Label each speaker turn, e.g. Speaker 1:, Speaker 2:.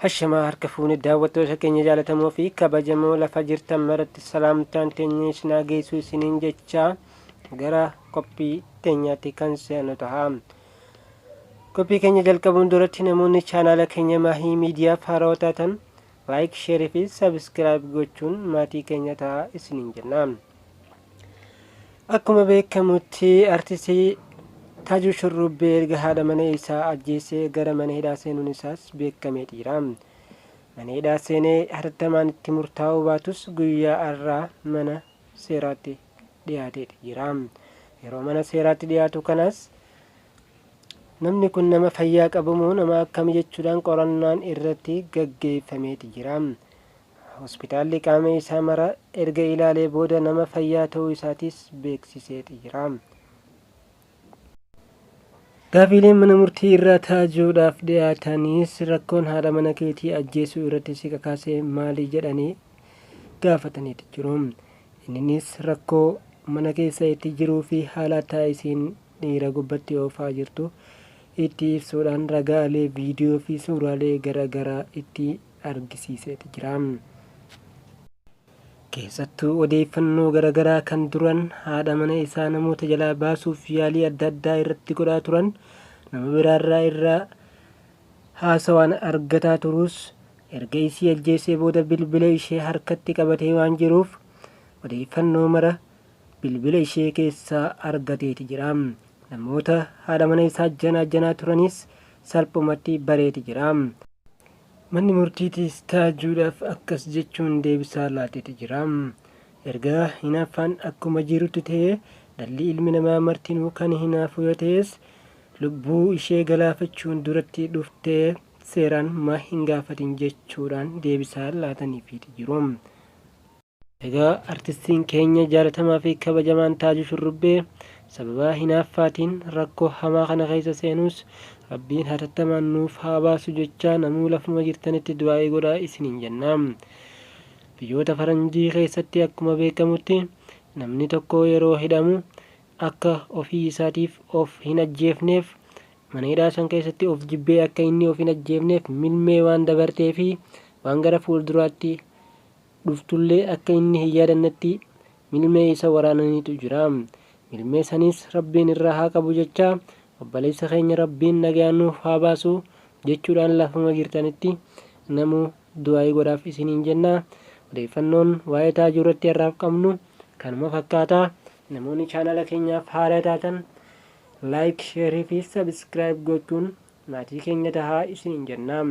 Speaker 1: Ashamaa harka fuune daawwattoota keenya jaalatamoo fi kabajamoo lafa jirtan maratti salaamtaan teenya isin haa geessu isiniin jechaa gara qophii teenyaatti kan seenu ta'a. Qophii keenya jalqabuun duratti namoonni chaanaala keenya Maahii Miidiyaaf haarawaa taatan like, share fi subscribe gochuun maatii keenya ta'a isiniin jenna. Akkuma beekamutti artistii Taajuu Shurrubbee erga haadha mana isaa ajjeesee gara mana hidhaa seenuun isaas beekamee jira. Mana hidhaa seenee hatattamaan itti murtaa'uu baatus guyyaa har'aa mana seeraatti dhiyaatee jira. Yeroo mana seeraatti dhiyaatu kanas namni kun nama fayyaa qabu moo nama akkami jechuudhaan qorannaan irratti gaggeeffameeti jira. Hospitaalli qaama isaa mara erga ilaalee booda nama fayyaa ta'uu isaatis beeksiseeti jira. Gaafiileen mana murtii irraa Taajuudhaaf dhiyaatanis rakkoon haadha mana keetii ajjeesuu irratti si kakaase maali jedhanii gaafataniiti jiru. Inninis rakkoo mana keessa itti jiruu fi haala isiin dhiira gubbatti oofaa jirtu itti ibsuudhaan ragaalee viidiyoo fi suuraalee gara garaa itti argisiiseeti jira. Keessattuu odeeffannoo garagaraa kan duran haadha mana isaa namoota jalaa baasuuf yaalii adda addaa irratti godhaa turan nama biraarraa irraa haasawaan argataa turuus erga isii ajjeesee booda bilbila ishee harkatti qabatee waan jiruuf odeeffannoo mara bilbila ishee keessaa argateeti jira. Namoota haadha mana isaa janaa turanis salphumatti bareeti jira. Manni murtiitis Taajuudhaaf akkas jechuun deebisaa laateeti jira. Erga hinaaffaan akkuma jirutti ta'ee dhalli ilmi namaa martinuu kan hinaafu yoo ta'es lubbuu ishee galaafachuun duratti dhuftee seeraan maa hin gaafatin jechuudhaan deebisaa laataniifiiti jiru. Egaa artistiin keenya jaalatamaa fi kabajamaan Taajuu Shurrubbee sababa hinaaffaatiin rakkoo hamaa kana keessa seenuus Rabbiin hatattamaan nuuf haa baasu jechaa namuu lafuma jirtanitti du'aa'ii godhaa isiniin jenna. Biyyoota faranjii keessatti akkuma beekamutti namni tokko yeroo hidhamu akka ofii isaatiif of hin ajjeefneef mana hidhaa san keessatti of jibbee akka inni of hin ajjeefneef milmee waan dabartee fi waan gara fuulduraatti dhuftullee akka inni hin yaadannetti milmee isa waraananiitu jira. Milmee sanis Rabbiin irraa haa qabu jechaa obboleessa keenya Rabbiin nagayaan nuuf haa baasu jechuudhaan lafuma jirtanitti namuu du'aa'ii godhaaf isiniin jenna. Odeeffannoon waa'ee Taajuu irratti har'aaf qabnu kanuma fakkaata. Namoonni chaanala keenyaaf haaraa taatan like, share fi subscribe gochuun maatii keenya tahaa isiniin jenna.